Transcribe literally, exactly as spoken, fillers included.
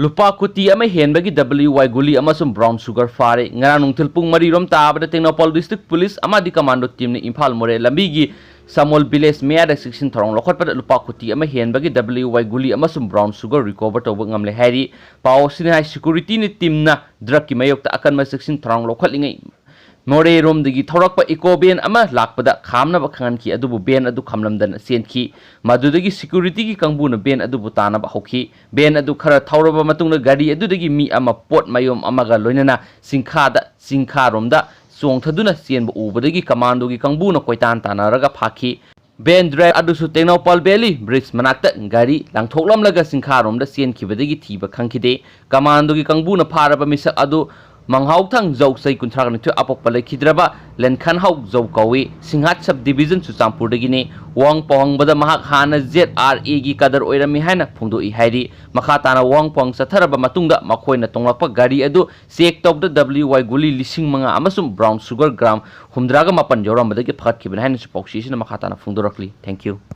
ꯂꯨꯄꯥ ꯀꯣꯇꯤ ꯑꯃ ꯍꯦꯟꯕꯒꯤ W Y ꯒꯨꯂꯤ ꯑꯃꯁꯨꯡ brown sugar ꯐꯥꯔꯦ꯫ ꯉꯔꯥꯡ ꯅꯨꯡꯊꯤꯜ ꯄꯨꯡ ꯃꯔꯤ ꯔꯣꯝ ꯇꯥꯕꯗ ꯇꯦꯡꯅꯧꯄꯜ district police ꯑꯃꯗꯤ commando teamꯅ ꯏꯝꯐꯥꯜ ꯃꯣꯔꯦ ꯂꯝꯕꯤꯒꯤ ꯁꯃꯣꯜ village ꯃꯌꯥꯗ ꯆꯦꯛꯁꯤꯟ ꯊꯧꯔꯥꯡ ꯂꯧꯈꯠꯄꯗ ꯂꯨꯄꯥ ꯀꯣꯇꯤ ꯑꯃ ꯍꯦꯟꯕꯒꯤ W Y ꯒꯨꯂꯤ ꯑꯃꯁꯨꯡ brown sugar recover ꯇꯧꯕ ꯉꯝꯂꯦ ꯍꯥꯏꯔꯤ꯫ ꯄꯥꯎ ꯑꯁꯤꯅ ꯍꯥꯏ, securityꯅ teamꯅ drugꯀꯤ ꯃꯥꯌꯣꯛꯇ ꯑꯀꯟꯕ ꯆꯦꯛꯁꯤꯟ ꯊꯧꯔꯥꯡ ꯂꯧꯈꯠꯂꯤꯉꯩ ꯃꯣꯔꯦꯔꯣꯝꯗꯒꯤ ꯊꯧꯔꯛꯄ eco van ꯑꯃ ꯂꯥꯛꯄꯗ ꯈꯥꯝꯅꯕ ꯈꯪꯍꯟꯈꯤ, ꯑꯗꯨꯕꯨ van ꯑꯗꯨ ꯈꯥꯝꯂꯝꯗꯅ ꯆꯦꯟꯈꯤ꯫ ꯃꯗꯨꯗꯒꯤ securityꯒꯤ ꯀꯥꯡꯕꯨꯅ van ꯑꯗꯨꯕꯨ ꯇꯥꯅꯕ ꯍꯧꯈꯤ꯫ Van ꯑꯗꯨ ꯈꯔ ꯊꯧꯔꯕ ꯃꯇꯨꯡꯗ ꯒꯥꯔꯤ ꯑꯗꯨꯗꯒꯤ ꯃꯤ ꯑꯃ ꯄꯣꯠ ꯃꯌꯣꯝ ꯑꯃꯒ ꯂꯣꯏꯅꯅ ꯆꯤꯡꯈꯥꯗ, ꯆꯤꯡꯈꯥꯔꯣꯝꯗ ꯆꯣꯡꯊꯗꯨꯅ ꯆꯦꯟꯕ ꯎꯕꯗꯒꯤ commandoꯒꯤ ꯀꯥꯡꯕꯨꯅ ꯀꯣꯏꯇꯥꯟ ꯇꯥꯟꯅꯔꯒ ꯐꯥꯈꯤ꯫ Van driver ꯑꯗꯨꯁꯨ ꯇꯦꯡꯅꯧꯄꯜ valley bridge ꯃꯅꯥꯛꯇ ꯒꯥꯔꯤ ꯂꯪꯊꯣꯛꯂꯝꯂꯒ ꯆꯤꯡꯈꯥꯔꯣꯝꯗ ꯆꯦꯟꯈꯤꯕꯗꯒꯤ ꯊꯤꯕ ꯈꯪꯈꯤꯗꯦ꯫ Commandoꯒꯤ ꯀꯥꯡꯕꯨꯅ ꯐꯥꯔꯕ ꯃꯤꯁꯛ ꯑꯗꯨ ꯃꯪꯍꯥꯎꯊꯥꯡ ꯖꯧ, ꯆꯍꯤ ꯀꯨꯟꯊ꯭ꯔꯥ ꯅꯤꯊꯣꯏ, ꯑꯄꯣꯛꯄ ꯂꯩꯈꯤꯗ꯭ꯔꯕ ꯂꯦꯟꯈꯥꯟꯍꯥꯎ ꯖꯧ ꯀꯧꯏ꯫ ꯁꯤꯡꯍꯥꯠ sub division ꯆꯨꯔꯆꯥꯟꯄꯨꯔꯗꯒꯤꯅꯤ꯫ ꯋꯥꯍꯪ ꯄꯥꯎꯍꯪꯕꯗ ꯃꯍꯥꯛ ꯍꯥꯟꯅ Z R Aꯒꯤ cadre ꯑꯣꯏꯔꯝꯃꯤ ꯍꯥꯏꯅ ꯐꯣꯡꯗꯣꯛꯏ ꯍꯥꯏꯔꯤ꯫ ꯃꯈꯥ ꯇꯥꯅ ꯋꯥꯍꯪ ꯄꯥꯎꯍꯪ ꯆꯠꯊꯔꯕ ꯃꯇꯨꯡꯗ ꯃꯈꯣꯏꯅ ꯇꯣꯡꯂꯛꯄ ꯒꯥꯔꯤ ꯑꯗꯨ check ꯇꯧꯕꯗ W Y ꯒꯨꯂꯤ ꯂꯤꯁꯤꯡ ꯃꯉꯥ ꯑꯃꯁꯨꯡ brown sugar gram ꯍꯨꯝꯗ꯭ꯔꯥꯒ ꯃꯥꯄꯟ ꯌꯥꯎꯔꯝꯕꯗꯒꯤ ꯐꯒꯠꯈꯤꯕꯅꯤ ꯍꯥꯏꯅꯁꯨ ꯄꯥꯎꯆꯦꯁꯤꯅ ꯃꯈꯥ ꯇꯥꯅ ꯐꯣꯡꯗꯣꯔꯛꯂꯤ꯫ Thank you꯫